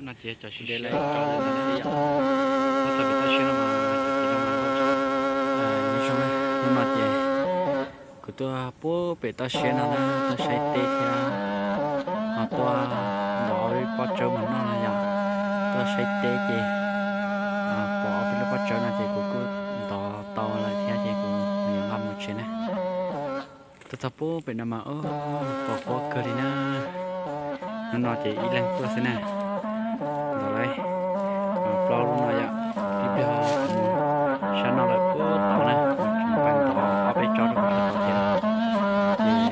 No ces cov siv siab tau li no xwb yom. Tuaj txog pem toj siab no mas cov txiv neej mas zoo, hnub no ces kuv tuaj pub pem toj siab no na, tuaj saib teb thiab ho tuaj ntov ob peb pob tsawb mus noj no yom. Tuaj saib teb ces pom ob peb lub pob tsawb no ces kuv kuj ntov tau lawm thiab ces kuv yuav nqa mus tsev na. Tuaj txog pub pem no mas pom quav kawg li na. Hnub no ces ib leeg tuaj xwb na. Ntov lawm plaub lub no yom, ib pliag ho mus sab no lawm pub tod na, kuv tseem pab ntov ob peb tsob rau pem tod thiab. Ces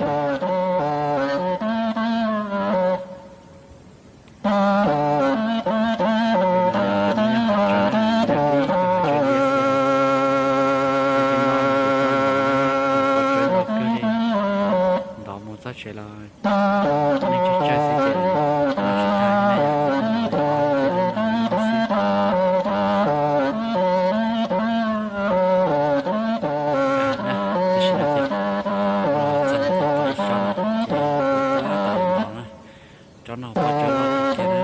ntov mus txog tsev los neeg tsawg tsawg xwb ces noj tsis tag li na yom. Tam sim no ces los txog ntawm toj ib xyob no ces kuv tab tom ntov na. Tsob no pob tsawb loj kawg kiag na.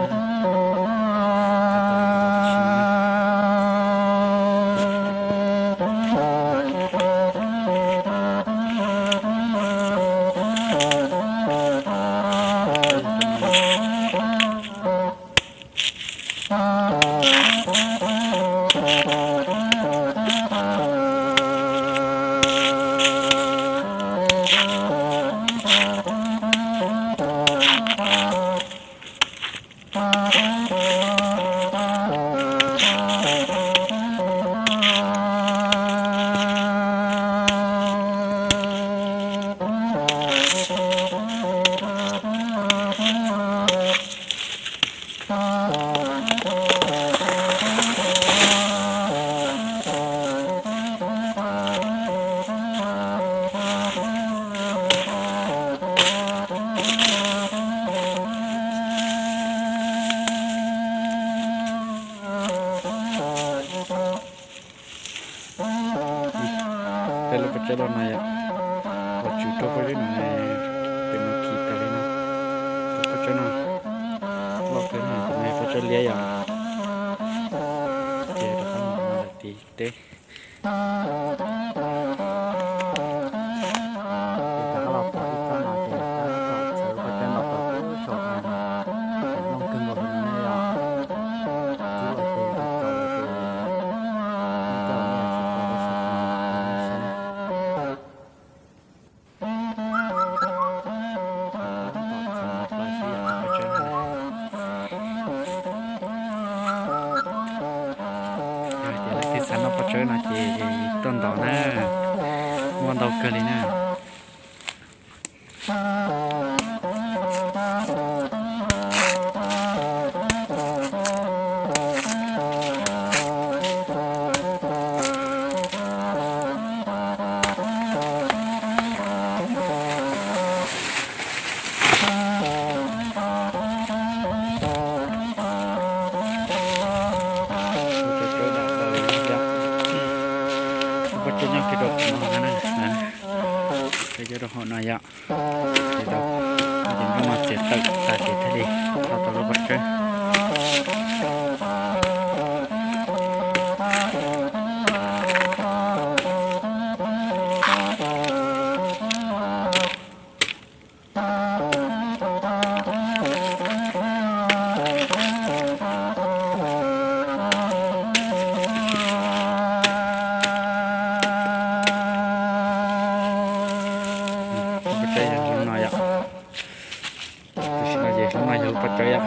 Peb lub pob tsawb loj no yom, ua tsum rau peb lub no, peb no khi tas li no. Pob tsawb no loj kawg no, tus no yog pob tsawb liab yom. Ces rov qab mus no lawm tim teb. Ces rov qab los pom ib tsob no ces tab tom txhawv lub pob tsawb no rau pem saum no, nplooj kawg nkaus li no ne yom. Twb ua tes tau lawm ces nej coj los nej tsis pom tab sis kuv mam li qhia nej saib na. Tab tom txhawv no plaws xwb yom, pob tsawb no. Yog hais tias leej twg xav noj pob tsawb no ces tuaj ntov na, muaj ntau kawg li na. Pob tsawb nyob kiag rau hauv no na, peb nyob rau hauv no yom. Ces tau, ces nplooj no txiav tawm tas ces thiaj li tau tau lub pob tsawb. Pob tsawb yog hnub no yom. Tam sim no ces hnub no yog lub pob tsawb yom.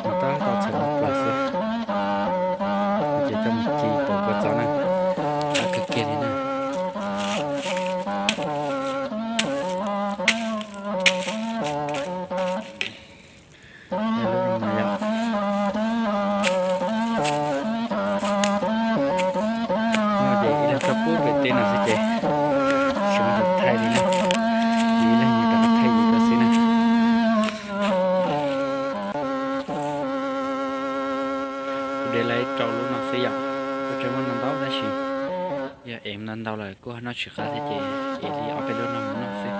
Mas tab tom txhawv no plaws xwb. Ces coj mus ci pov kua txob na, qab kawg kiag li na. Lub no yom. Ces ib leeg tuaj pub pem teb no xwb ces tsis muaj tus thaij li na, ces ib leeg nyias rov qab thaij yus tuaj xwb na. Kuv de lawm rau lub no xwb yom, kuj tsis muaj ntau ntau tab sis yog ev ntau ntau lawm kuj noj tsis qab thiab ces ev li ob peb lub no mus noj xwb.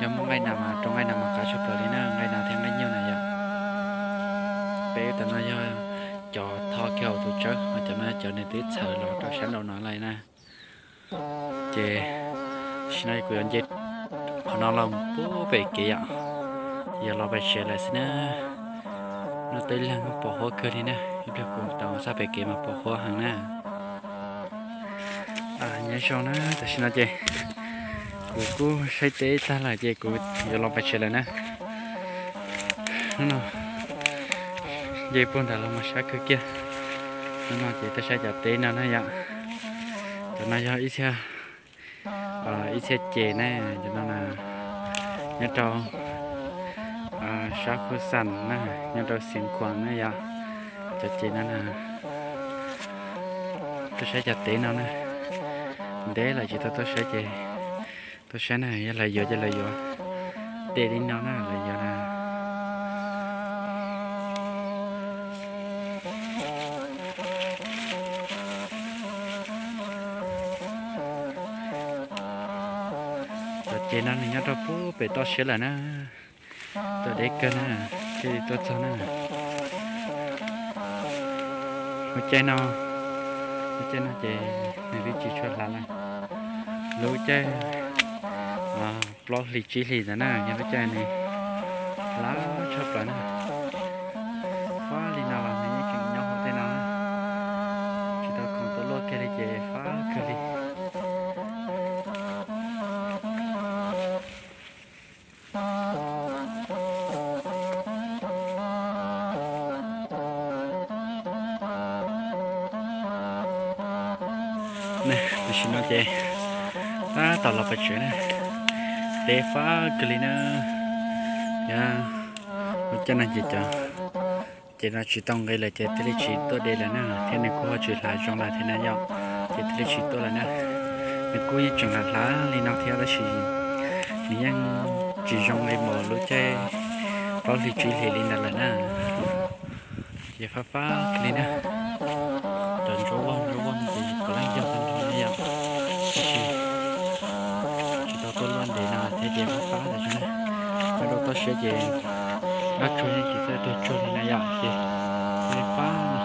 Yog muaj nqaij nas mas rau nqaij nas mas qab tshaj plaws li na, nqaij nas thiab nqaij nyuj na yom. Cov no yog cov tho kiag hauv tus tsawb, ho cov no yog cov nws twb txhawv los rau sab nraum no lawm na. Ces tam sim no kuv yuav nce qhov no los pub pem kev yom, ces yog los pem tsev lawm xwb na. No teb leeg pos huab kawg li na, ib pliag kuv tau txog pem kev mas pos huab heev na. Nyob zoo na, tam sim no ces kuv kuj saib teb tag lawm ces kuv yuav los pem tsev lawm na. Hnub no nce puag nram los mas sab kawg kiag. Hnub no ces tuaj saib cov teb no na yom. Cov no yog ib txhia, ib txhia ces na, cov no na nyob rau sab Phuj Xam na, nyob rau Xiav Khuam na yom. Cov ces no na, tuaj saib cov teb no na, ntev lawm tsis tau tuaj saib ces tuaj saib na, yog lawv yuav ces lawv yuav dej li no na, lawv yuav na. Cov ces no nws nyob rau pub pem toj siab lawm na. Tau deb kawg na, thiaj li tuaj txog na. Lub caij no, lub caij no ces nws twb tsis tshua hlav lawm. Lub caij plaub hlis tsib hlis ntawd na yog lub caij nws hlav tshaj plaws na. Fab li no los nws yeej tseem nyob hauv tej no, tsis tau khoom tuaj luaj kiag li ces fab kawg li. Tam sim no ces tab tom los pem tsev na, teb fab kawg li na. Yog lub caij no ces cov ces no tsis tau nqi lawm ces thiaj li tsis tuaj de lawm na, thiab nws kuj ho tsis hlav zoo lawm thiab na yom, ces thiaj li tsis tuaj lawm na. Nws kuj yeej tseem hlav hlav li no thiab tab sis nws yeej tsis zoo li npaum lub caij plaub hlis tsib hlis li ntawd lawm na. Ces fab fab kawg li na. Cov ntsuab vog ntsuab vog no ces puav leej yog tag nrho na yom, tab sis tsis tau tuaj luaj ntev no thiab ces fab fab tas zog na. Nyob rau toj siab ces dab tsuag yeej tsis txawj tuag tsuag li na yom, ces fab fab no.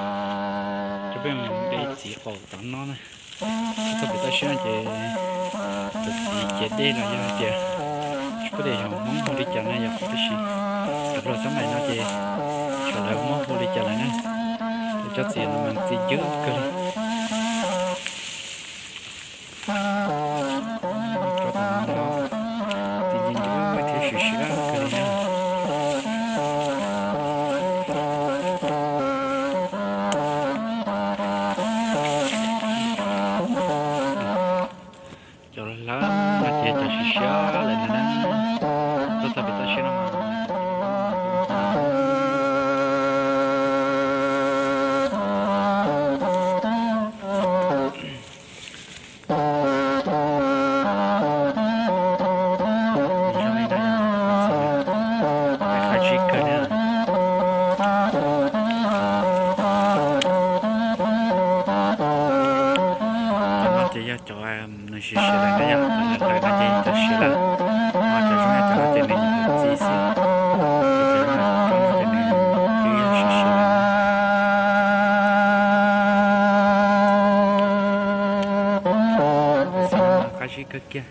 Cov peb mus de txiv qaum tom no na. Txog pem toj siab no ces tus txiv cia dej los yog hais tias tsis paub tias yog Hmoob hu li cas na yom, tab sis cov laus xab maim no ces tsis paub lawv muab hu li cas lawm na. Cov txiv no mas txi ncw kawg li. Txiv ncw ncw thiab siav siav kawg li na. Cov hlawv no ces cov siav siav lawm ntag na. Tuaj txog pem toj siab no mas zoo li no yog qab zib kawg na. Cov no ces yog cov nws siav siav lawm na yom, cov hlawv no ces cov siav lawm. Ho cov zoo li cov no ces nws txi xwb. Cov no ces nws twb yog siav siav lawm. Qab zib kawg kiag.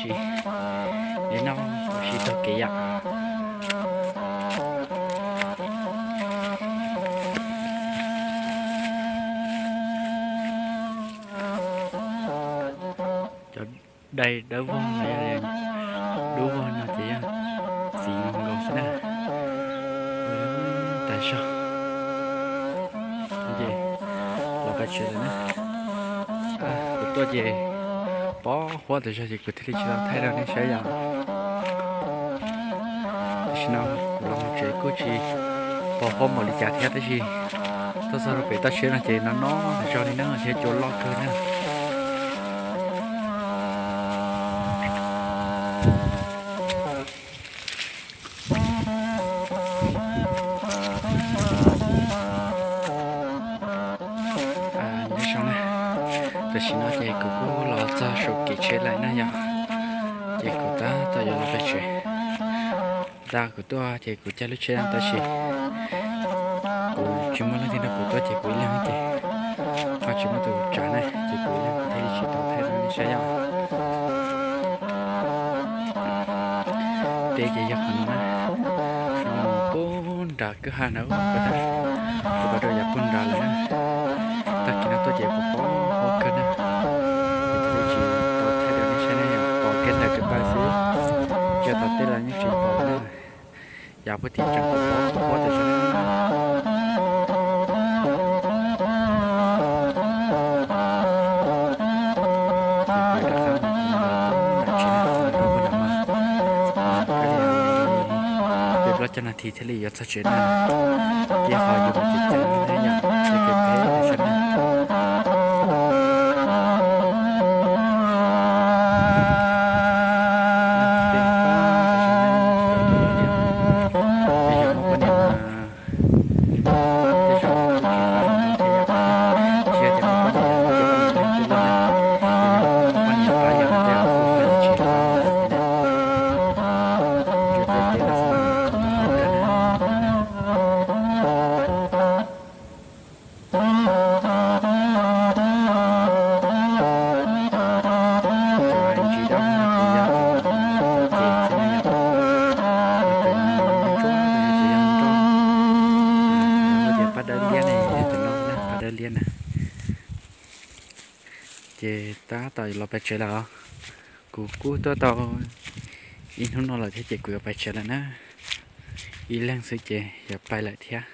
Tsis, li no ua si taug kev yom. Cov dai dawb vog no yog dub vog no ces yog txiv nkaus xwb na. Tas zog ces los pais tsev lawm na. Kuv tuaj ces pom huab tas zog ces kuv thiaj li tsis tau thaij rau nej saib yom. Tam sim no kuv los mus tsev kuj tsis pom huab npaum li cas thiab tab sis tuaj txog rau pem toj siab no ces no no tas zog li na thiab cua loj kawg na. Nyob zoo na, tam sim no ces kuv kuj los txog saum kev tsheb lawm na yom. Ces kuv tab tom yuav los pem tsev. Ntawm kuv tuaj ces kuv caij lub tsheb tab sis kuv tsis muaj leej twg nrog kuv tuaj ces kuv ib leeg ces ho tsis muaj tus tsav na ces kuv ib leeg kuv thiaj li tsis tau thaij rau nej saib yom. Teb ces yog qhov no na, pub nram kwj ha na, kuv tab, kuv pab rau yav pub nram lawm na. Tag kis no tuaj ces kuv pom huab kawg na, kuv thiaj li tsis tau thaij rau nej saib na, pom kev ntawm kev pais xwb, yog tom tej los yeej tsis pom na. Yav puag tim tseem pom huab tas zog. Peb plaub coj nas this thiaj li yuav txog tsev na. Ces qhov yuav mus tsev ces yog txog kev pem tas zog na. Paj dawb liab ne, yog tus no na, paj dawb liab na. Ces tab tom los pais tsev lawm os. Kuv kuj tuaj tau ib hnub no lawm thiab ces kuv yuav pais tsev lawm na. Ib leeg xwb ces yuav pais lawm thiab.